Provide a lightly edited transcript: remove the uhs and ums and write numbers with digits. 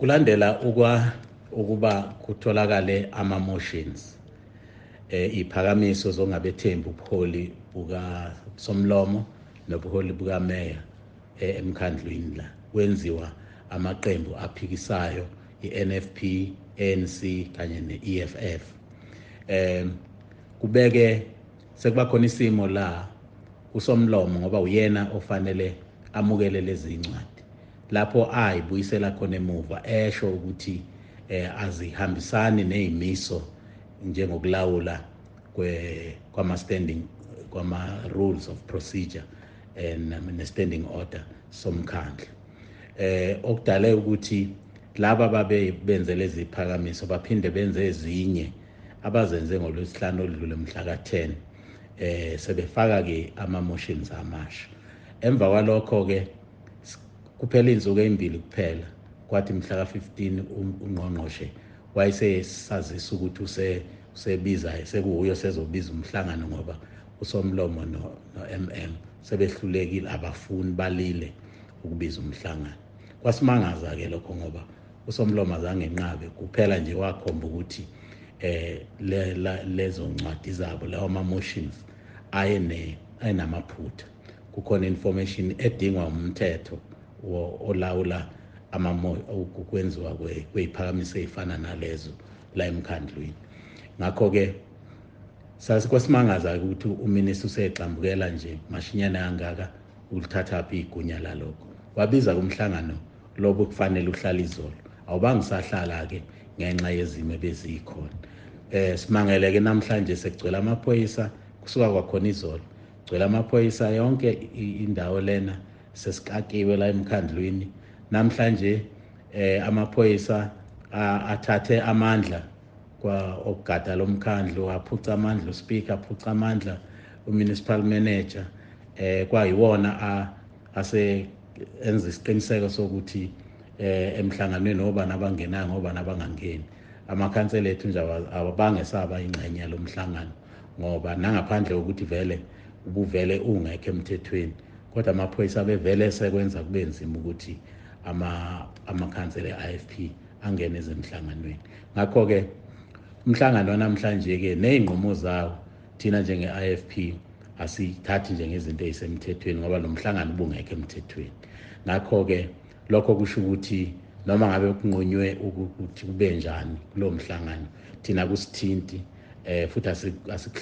Kulandela ukuba kutholakale ama-motions, iphakamiso zongabethembi ubuholi buka Somlomo nobuholi buka Meya emkhandlwini la kwenziwa amaqembu aphikisayo iNFP, ANC kanye neEFF. Kubeke sekuba khona isimo la uSomlomo, ngoba uyena ofanele amukele lezi incwadi, lapho ayibuyisela khona emuva esho ukuthi azihambisani nezimiso njengokulawula kwama standing, kwama rules of procedure and ne standing order somkhandlu, okudale ukuthi laba babe benze lezi phakamiso baphinde benze ezinye abazenze ngolwesihlanu oludlule mhla ka-10, sebefaka ke ama motions amasha. Emva kwalokho ke kuphela insuku ezimbili kuphela, kwathi mhla ka-15 ungqongqoshe wayesesazisa ukuthi usebiza, sekuwuyo sezobiza umhlangano, ngoba uSomlomo no-MM sebehlulekile, abafuni, balile ukubiza umhlangano. Kwasimangaza ke lokho, ngoba uSomlomo azange enqabe, kuphela nje wakhomba ukuthi lezo ncwadi zabo, lawo ama motions ayenamaphutha, kukhona information edingwa umthetho olawula ukwenziwa kweyiphakamiso ey'fana nalezo la emkhandlwini. Ngakho-ke sasikwasimanghaza ukuthi uminister usexambukela nje mashinyane kangaka, ulithathaphi igunya lalokho? Wabiza kumhlangano lobo kufanele uhlale izolo, awubange usahlala-ke ngenxa yezimo ebezikhona. Simangeleke namhlanje sekugcwele amaphoyisa, kusuka kwakhona izolo gcwele amaphoyisa yonke indawo lena, sesikakiwe la emkhandlwini namhlanje. Amaphoyisa athathe amandla kwa okugada lomkhandlu, aphuca amandla uspeaker, aphuca amandla umunicipal manager, kwayiwona ase enza isiqiniseko sokuthi emhlanganweni obani abangenayo ngobani abangangeni. Amakhansela ethu nje awabange saba ingxenye yalomhlangano, ngoba nangaphandle kokuthi vele ubuvele ungekho emthethweni, kodwa amaphoyisa bevele sekwenza kube nzima ukuthi amakhansela e-IFP angene ezemhlanganweni. Ngakho-ke umhlangano wanamhlanje-ke ney'nqumo zawo, thina njenge-IFP asithathi njengezinto ey'semthethweni, ngoba lo mhlangano ubungekho emthethweni. Ngakho-ke lokho kusho ukuthi noma ngabe kunqunywe ukuthi kube njani kulowo mhlangano, thina kusithinti, futhi asikuhloniphi.